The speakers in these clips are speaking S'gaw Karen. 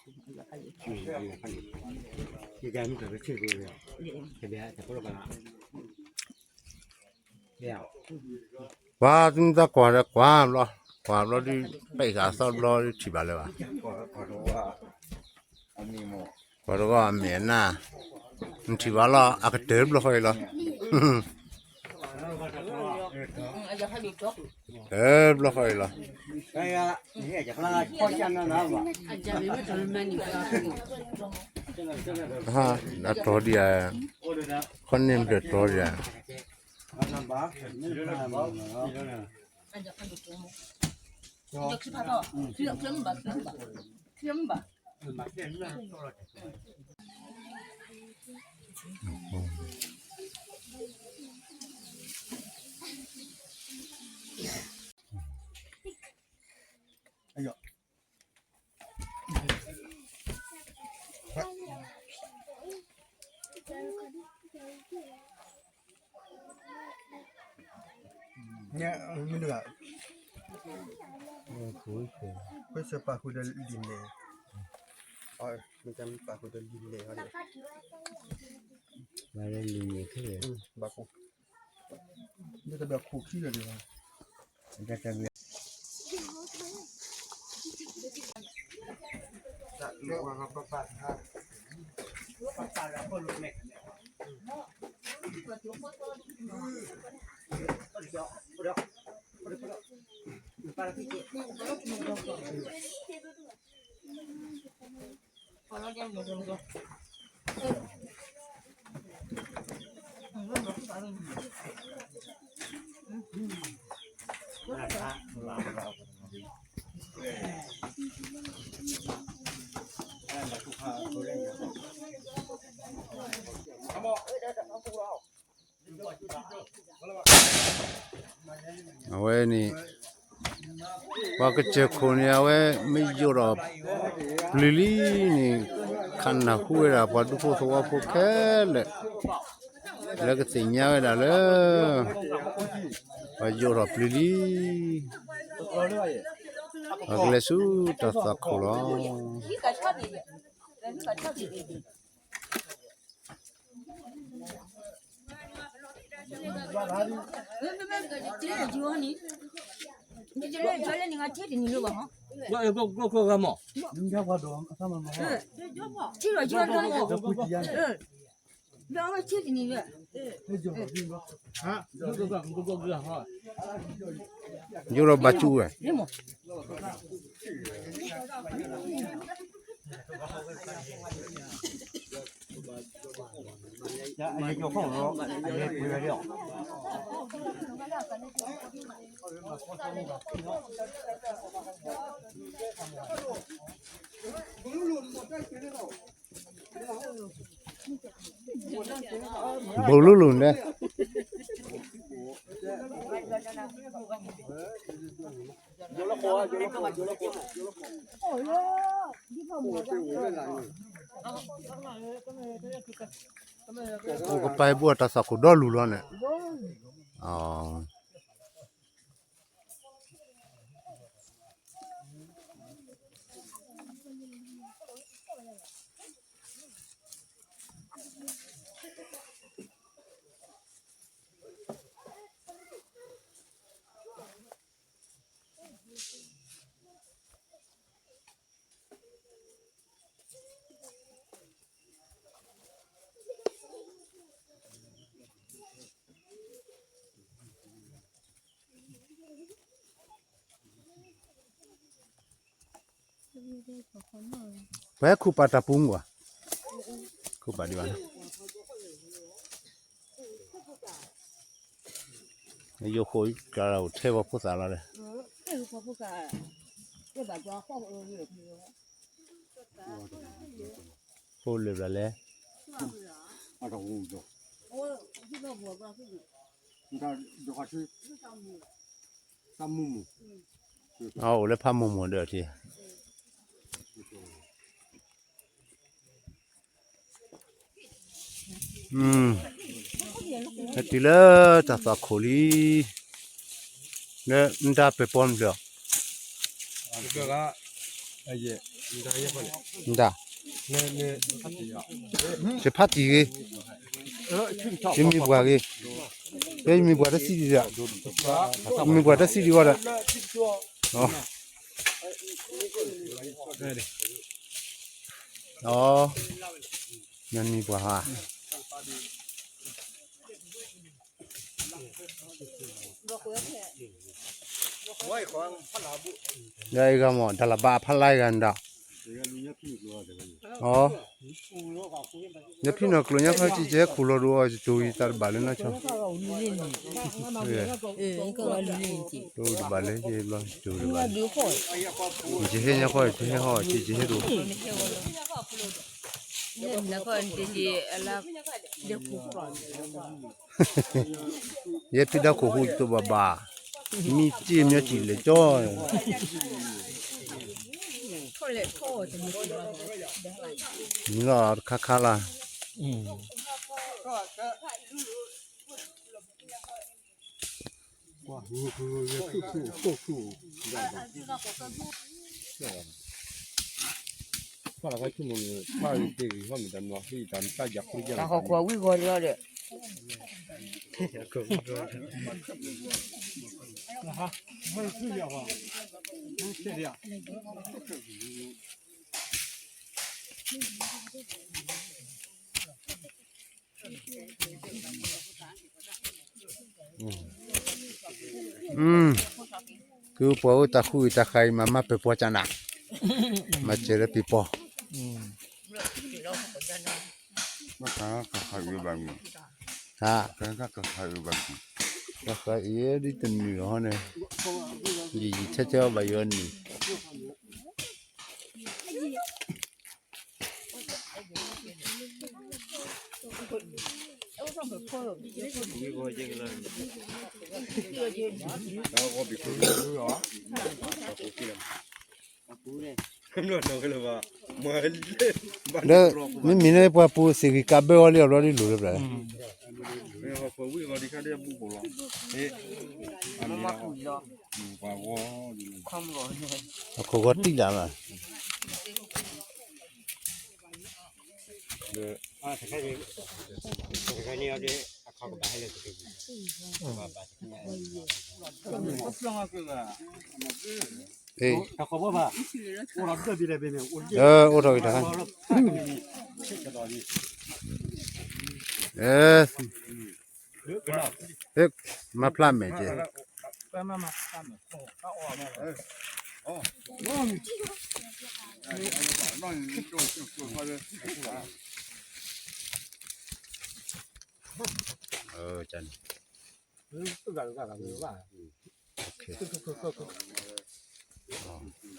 ပှၤသုတၢ်ကွၢ်ဒီးကွၢ်ဘျီ, ကွၢ်ဘျီဒုး ပာ်ဃာ်သီတဘျီဒုးထံၣ်ဘၣ်လၢၤဘၣ်. ပှၤတဂီၢ်အမဲာ်နၢ်, နထံၣ်ဘၣ်လီၤ အကတၢၢ်တဘျီဃီအံၤလီၤ. တၢ်ဘျီဃီအံၤလီၤ. အတီၤဒံးဧါ, ခီန့ၢ်ဘျဲၣ်တီၤဒံးဧါ. မ့ၢ်တဂၤ, ခွဲးစၢၤပာ်ဃုာ်ဒီးလံာ်လဲၢ်, မ့ၢ်ပာ်ဃုာ်ဒီးလံာ်လဲၢ်ဟီဒီး, ဘၣ်လံာ်လဲၢ်ခဲလၢာ်, ဘၣ်ခိၣ်, တၢ်တဘၣ်ခိၣ်ခံလၢာ်ဒီး, တၢ်တဘၣ် အဝဲန့ၣ် ပှၤကစၢၢ်ခိၣ်န့ၣ် အဝဲမ့ၢ်ယိာ်ထီၣ်ပျုၤလံန့ၣ် ခးနၢ်ဟူဝဲဒၣ်ပှၤဒူဖိသဝီဖိခဲလၢာ်, လၢကသ့ၣ်ညါဝဲဒၣ်လၢ ပှၤယိာ်ထီၣ်ပျုၤလံ, ပှၤကလဲၤဆူတၢ်သွၣ်ခိၣ်လီၤ. ယိာ်ဒီးဘၣ်ကၠူဝဲ ဘူးလူလူန့ၣ် အိၣ်ကပၤဘိၣ်တၢ်သွၣ်ခိၣ်ဒီလူၤလီၤန့ၣ်, ပှၤဟဲခူၣ်ပာ်တၢ်ပူၤမုၢ်ဘၣ်, ခူၣ်ပာ်ဒံးဘၣ်, ယိၤဃိးကးလၢအိၣ်ထဲပှၤဖိသၣ်လီၤဒီး, ဖိလၢဘျီလဲၣ်, အအိၣ်လၢဖးမိၢ်မိၢ်ဒီးထံ ဟဲတုၤလၢတၢ်သွၣ်ခိၣ်လံ, လၢနတၢ်ပဲာ်ပီနဖျၢၣ်, ယဲၢ် ဒၣ်, ယဖးတံၢ်ဂ့ၤ, ယမံၤပှၢ်ဂ့ၤ, ယမံၤပှၢ်တဆံးဒံး, ယမံၤပှၢ်တဆံးဒံးဝဲဒၣ်, အ မံၤပှၢ်ဟါ, ဒ်အံၤဂၤမ့ၢ် တၢ်လၢဘၣ်အဖးလဲဂၤဒၣ်, အ ယဖံနီၢ်ကျိၤညါခီ ကကဟဲခူၣ်လီၤဒိၣ်အီၤ ယတိၢ်ယသးတဘၣ်လၢနီၢ်ဆီ တိၢ်တဘၣ်လၢယဘျီ တိၢ်တဘၣ်, ယဟဲညါခီ ယဟဲဟီ ယဟဲဒိၣ်, ယဲဖံဒါခိၣ်ဃူ ယတိၢ်ဘၣ်ဘၣ်, မံစ့မီစံၣ်လဲၤကၠီ, မံလီၤတခါခါလၢ တၢ်ဟီၣ်ခိၣ်ဝံၣ်ဂီၤလီၤဒီး ကုပှၤအိၣ်တၢ်ဃုအံၤတၢ်ဃာ်အံၤ မၤမၤပှဲၤပှဲၤကနၣ်, မၤစၢၤလၢပံၤပီၤ, တၢ်ဃာ်အံၤဒ်တနုာ်ဟီန့ၣ်, ယယံာ်ထဲထဲအီၤဘၣ်ယီနုာ် လၢ မ့မ့ၢ်လၢပှၤပူၤစ့ၢ်ကီး ကးဘၢအီၤလံအဘျီဒ်လိၤလၢပျၢ်လီၤ, အခိၣ်ဂီၤတံၢ်လၢ်လီၤ, အိၣ်ထီၣ်က့ၤတၢ်ခါန့ၣ်, မၤဖျါမဲာ်က့ၤ န့ၣ်,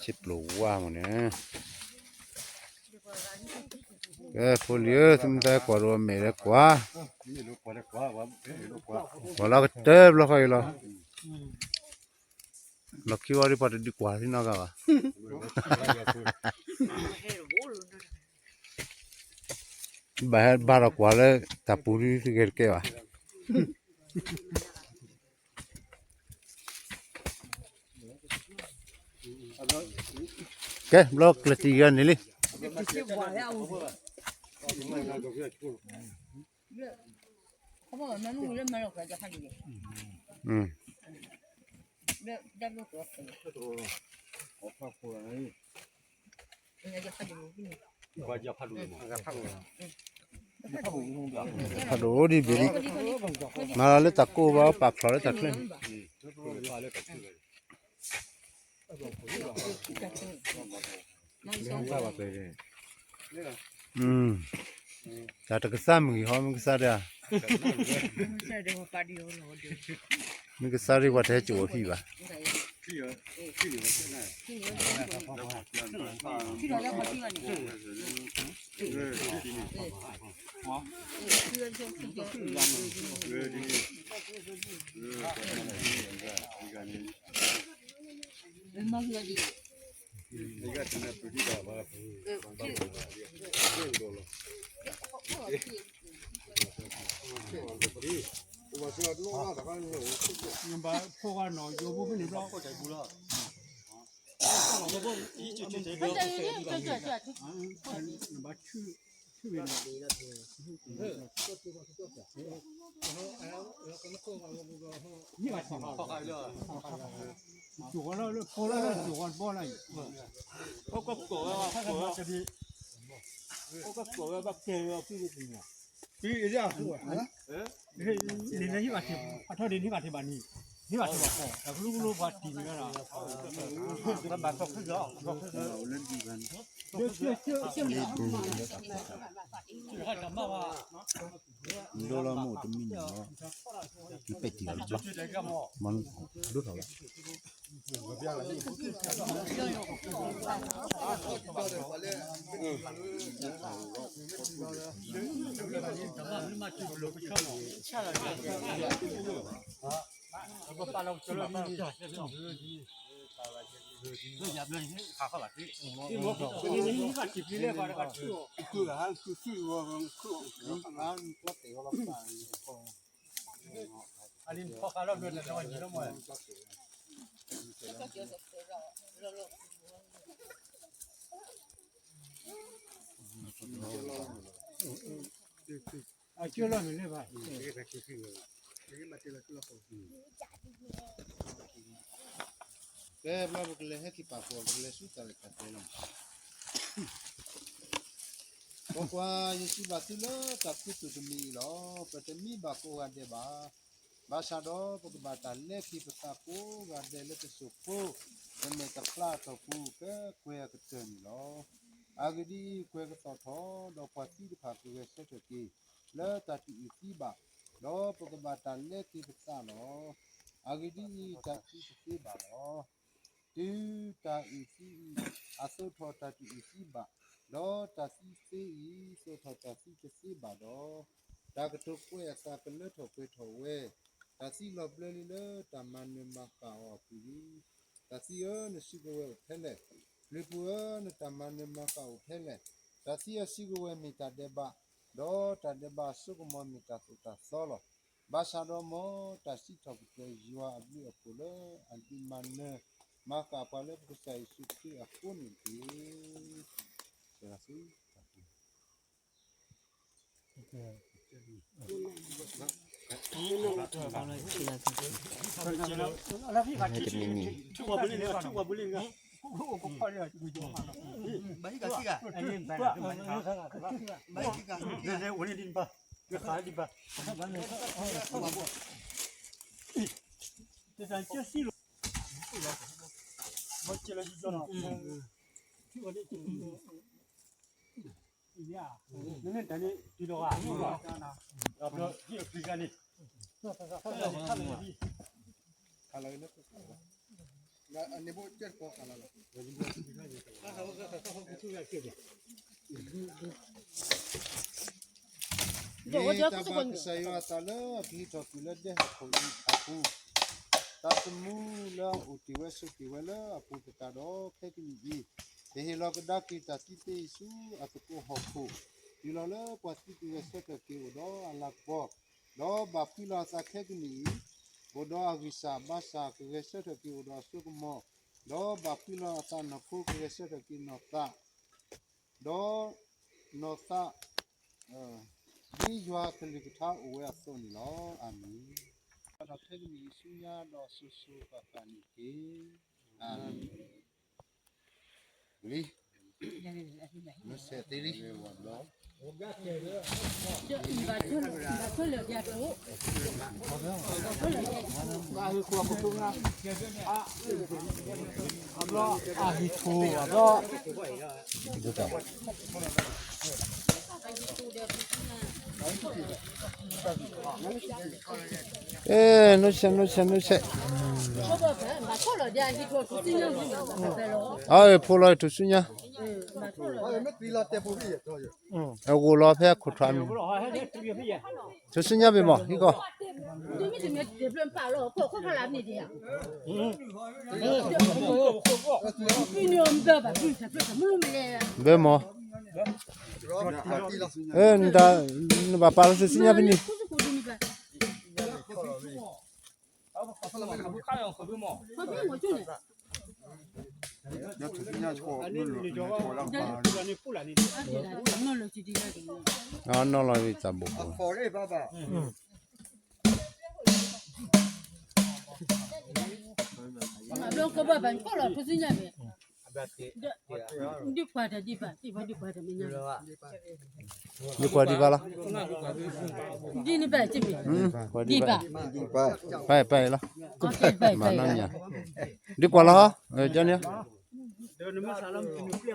ဆ့ပျိဝါမ့ၢ်န့ၣ်, ကဲ ဖိလံၤဧၢ, သုမ့ၢ်တၢ်ကွၢ်ဒီးမဲာ်လၢကွၢ်, ကွၢ်လီၤကတၢၢ်ဘျီဃီအံၤလီၤ, လီၢ်ခံဝီဒ်ပှၤတဒုးကွၢ်ထံနီတဂၤဘၣ် ဘၣ်ဟဲဘါထီၣ်ကွၢ်လၢတၢ်ပူၤဒ်သုဂဲၤတကဲဘၣ်. ကဲ ဘျီကျၢၤတံၢ်ဂၤန့ၣ်လံ. ဖးဒိၣ်ဒ်ဘ့ၣ်လံ, မၤလီၤလၢတၢ်ကိၢ်ဘၣ် ပာ်ဖျိးလၢတၢ်ချၢန့ၣ်, တၢ်တကသါမုၢ်ဂံၢ်ဟီ မ့ၢ်ကစၢ်ဒၣ်, မ့ၢ်ကစၢ်ဒၣ်ပှၤတဟဲစိာ်အီၤဖံးဘၣ်. နဟ့ၣ်ဘၣ်ထံ အထီၣ်ဒ့နဟ့ၣ်ဘၣ်ထံဘၣ်နံၤ, နဟ့ၣ်ဘၣ်ထံဘၣ်ဖီ, တၢ်ကလူကလိပှၤတံၢ်န့ၣ်လီၤ, ဘၣ်ဖီ, ဒိလီၤမ့ၢ်တမံၤန့ၣ်လီၤ, ပဲာ်တံၢ်လီၤ, မၤဒိၣ်ထီၣ်လီၤ. အကၢလီၤမ့ၢ်လဲၣ်ဘၣ်, ကဲဘျီ ပကလဲၤဟဲက့ၤပာ်ဖှိၣ် ပကလဲၤဆူတၢ်ရဲၣ်တၢ်ကျဲၤလီၤ. ကွၢ်ကွၢ်, ယစံးဘၣ်သုလၢတၢ်ခူသူၣ်တမံၤအံၤလီၤ. ပတမံဘၣ်ကိးဂၤဒဲးဘၣ်. ဘၣ်ဆၣ်ဒီးပကဘၣ်တၢ်လဲၤက့ၤပသးကိးဂၤဒဲးလၢပစိာ်ဖိ ပမဲာ်တဖျါအတီၢ်ပူၤ ဖဲကွဲၤအကတၢၢ်န့ၣ်လီၤ. အဂ့ၢ်ဒ်အံၤ, ကွဲၤကသီၣ်ထီၣ် ဒီးပှၤသံတဖၣ်ကဂဲၤဆၢထၢၣ်က့ၤ လၢတၢ်တအုၣ်သံဘၣ်, ဒီးပကဘၣ်တၢ်လဲၤက့ၤပသးလီၤ. အဂ့ၢ်ဒ်အံၤ, တၢ်အုၣ်သံတသ့ဘၣ်လီၤ. တုၤတၢ်အုၣ်သံအံၤ အသိးထီၣ်တၢ်တအုၣ်သံဘၣ်, ဒီးတၢ်သံသ့အံၤ သိးထီၣ်တၢ်သံတသ့ဘၣ်ဒီး, တၢ်ကတိၤကွဲးအသးကလၢထီၣ်ပှဲၤထီၣ်ဝဲ, တၢ်သံလီၤဘျၢလံလၢတၢ်မၤနၢၤမၤဃၣ်အီၤအပူၤလံ. တၢ်သံဧၢ, နစုကဝဲၤအိၣ်ဖဲလဲၣ်. ပျုၤပူၤဧၢ, နတၢ်မၤနၢၤမၤဃၣ်အိၣ်ဖဲလဲၣ်. တၢ်သံအစုကဝဲၤမ့ၢ်တၢ်ဒဲးဘး, ဒီးတၢ်ဒဲးဘးအစိကမီၤမ့ၢ်တၢ်သိၣ်တၢ်သီလီၤ. ဘၣ်ဆၣ်ဒီးမ်တၢ်စံးထီၣ်ပတြၢၤယွၤအဘျုးအဖှိၣ်လၢအဒုးမၤနၢၤ မၤဃၣ်ပှၤလၢပကစၢ်ယ့ၣ်ၡူးခရံာ်အဃိန့ၣ်တက့ၢ်. မ့ၢ်တၢ်ဘၣ်ကစၢ်ယွၤအသးလၢအကဟံးထီၣ်ကွံာ်လၢဒဲဟီၣ်ခိၣ်အံၤအပူၤ, တၢ်သမူလၢအအိၣ်တ့ၢ်ဝဲဆိးက့ၤဝဲလၢအပူၤသတးဒီး ခဲကနံၣ်အံၤ, ကဟ့ၣ်လီၤကဒါက့ၤတၢ်သံသ့အံၤဆူအသကိးဟီၣ်ခိၣ်, တုၤလီၤလၢပှၤသံကဂဲၤဆၢထၢၣ်က့ၤအိၣ်ဒီးအလၤကပီၤ, ဒီးဘၣ်ဖှံလီၤအသးခဲကနံၣ်အံၤ, အိၣ်ဒီးအဂံၢ်စၢ်ဘါစၢ်ကဂဲၤဆၢထၢၣ်က့ၤအိၣ်ဒီးအစိကမီၤ, ဒီးဘၣ်ဖှံလီၤအသးနီၢ်ခိကဂဲၤဆၢထၢၣ်က့ၤနီၢ်သး ဒီးနီၢ်သး ဒ်ယွၤအကလုၢ်ကထါအိၣ်ဝဲအသိးန့ၣ်လီၤ. အၤမ့ၣ်. ဒီးခဲကနံၣ်အံၤဆူညါဒီးစိၤစိၤဃၣ်ဃၣ်န့ၣ်တက့ၢ်. အၤမ့ၣ်. လံ မ့ၢ်ဆဲးသ့လံ အဟံၣ်ထူၣ်ဘျီ အဲ နုဆဲး နုဆဲး နုဆဲး အဖိလီၤထူၣ်ဆူညါ အဂိၢ်လီၤဖဲအခိၣ်ထွဲမ့ၢ် ထူၣ်ဆူညါဘ့ၣ်မး ဟံၣ်ကီၢ် ဘၢမး နဘၣ်ပာ်လီၤထူၣ်ဆူညါဖဲန့ၣ် နီၢ်လီၤဝံသးဘိးဘိး, ဒ်ပှၤတဒ်ဘၣ်, ဒ်ပှၤတမ့ၢ်ညါ, ဒ်ပှၤဒ်ဘၣ်လီၤ, ဒ်န့ၣ်ဘၣ်, ဒ်ဘၣ်, ပၢ်ပၢ်လီၤ, မၤနီၢ်မံၤ, ဒ်ပှၤလီၤ, ကန့ၣ်, နမ့ၢ်သးလီ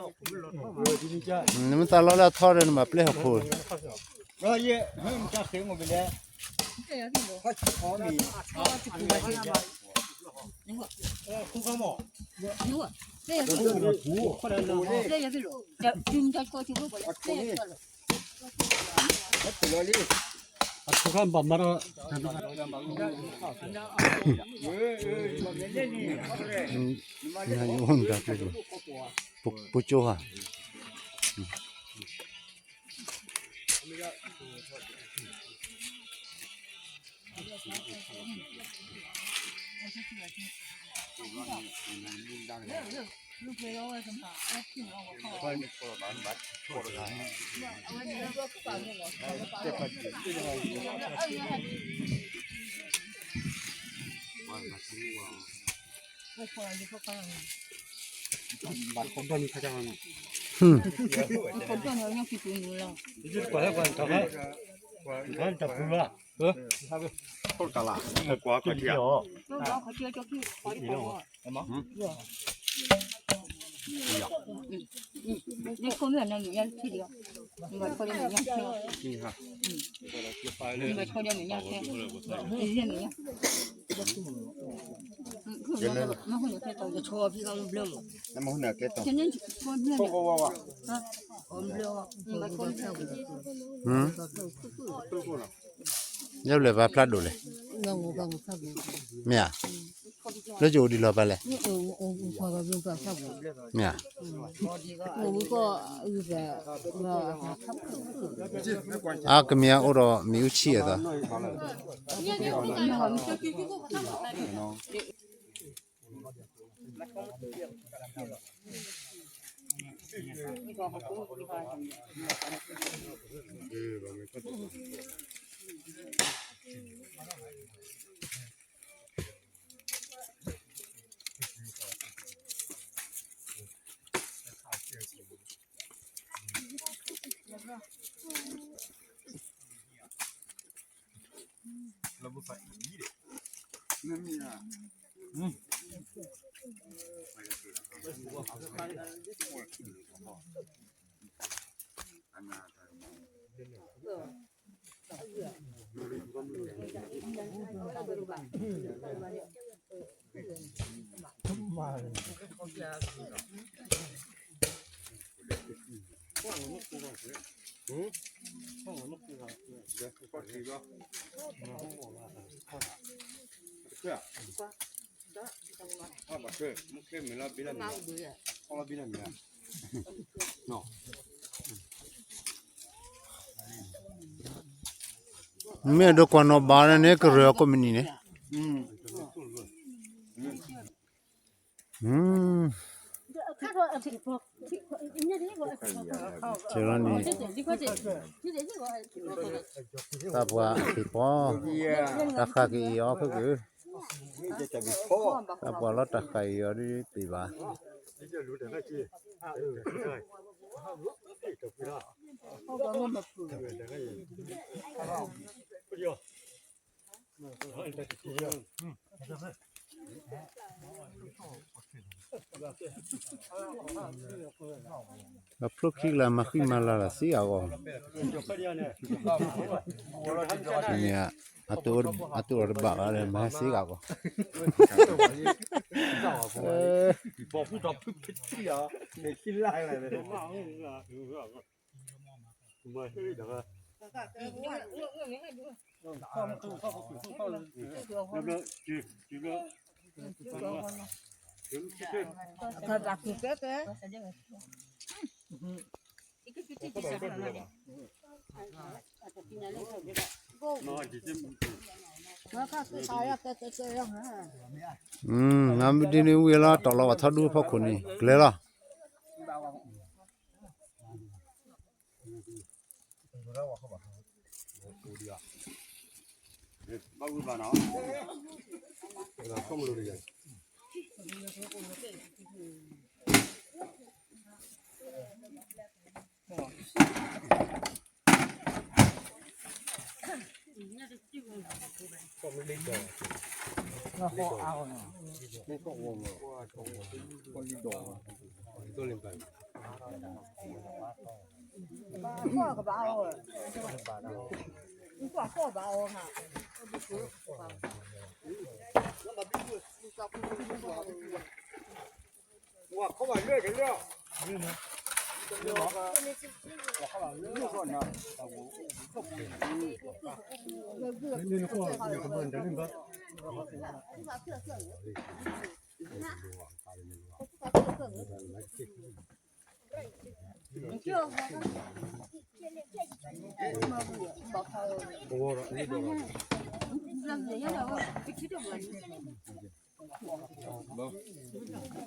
လၢအထီဒီး နဘၣ်ပျဲဟီၣ်ခိၣ်, ပကၠိဧါ ယဘျဲၣ်ဘၣ်ဖျါဒိၣ်လဲၣ်, မ့ၢ်ဧါ, လၢယအိၣ်ဒံးလီၤဘၣ်လဲၣ်, မ့ၢ်ဧါ, အကမ့ၢ်အအိၣ်ဒီးမ့ၣ်အူဆံးအသး မ့ၢ်ဒိးကွၢ်နီၣ်ဘၣ်န့ၣ် ကရၢၢ်ကိးမုၢ်နံၤန့ၣ်, ကဲလီၤန့ၣ်, တၢ်ပှၤအဖံးဖီ, တၢ်ဃးကအံၤအီၤခဲက့ၤ, တၢ်ပှၤလီၤတၢ်ဃးအံၤအီၤဒ်ပံးဘၣ်. ဒီးဖျိခံကလၤမၤဃံမၤလၤလၢ်စ့ၢ်ကီး, မ့ၢ်, အတုအီၤတဘၣ်ဘၣ်ဒီး မၤဟဲစ့ၢ်ကီး, ငါမ့ၢ်ဒ်န့ၣ်ဝံၤလီၤ တီၢ်လီၤ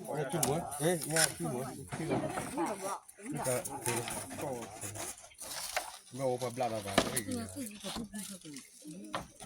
ဝဲထီၣ်ဒူၣ်ဖီခိၣ်န့ၣ် ကျဲလီၤ.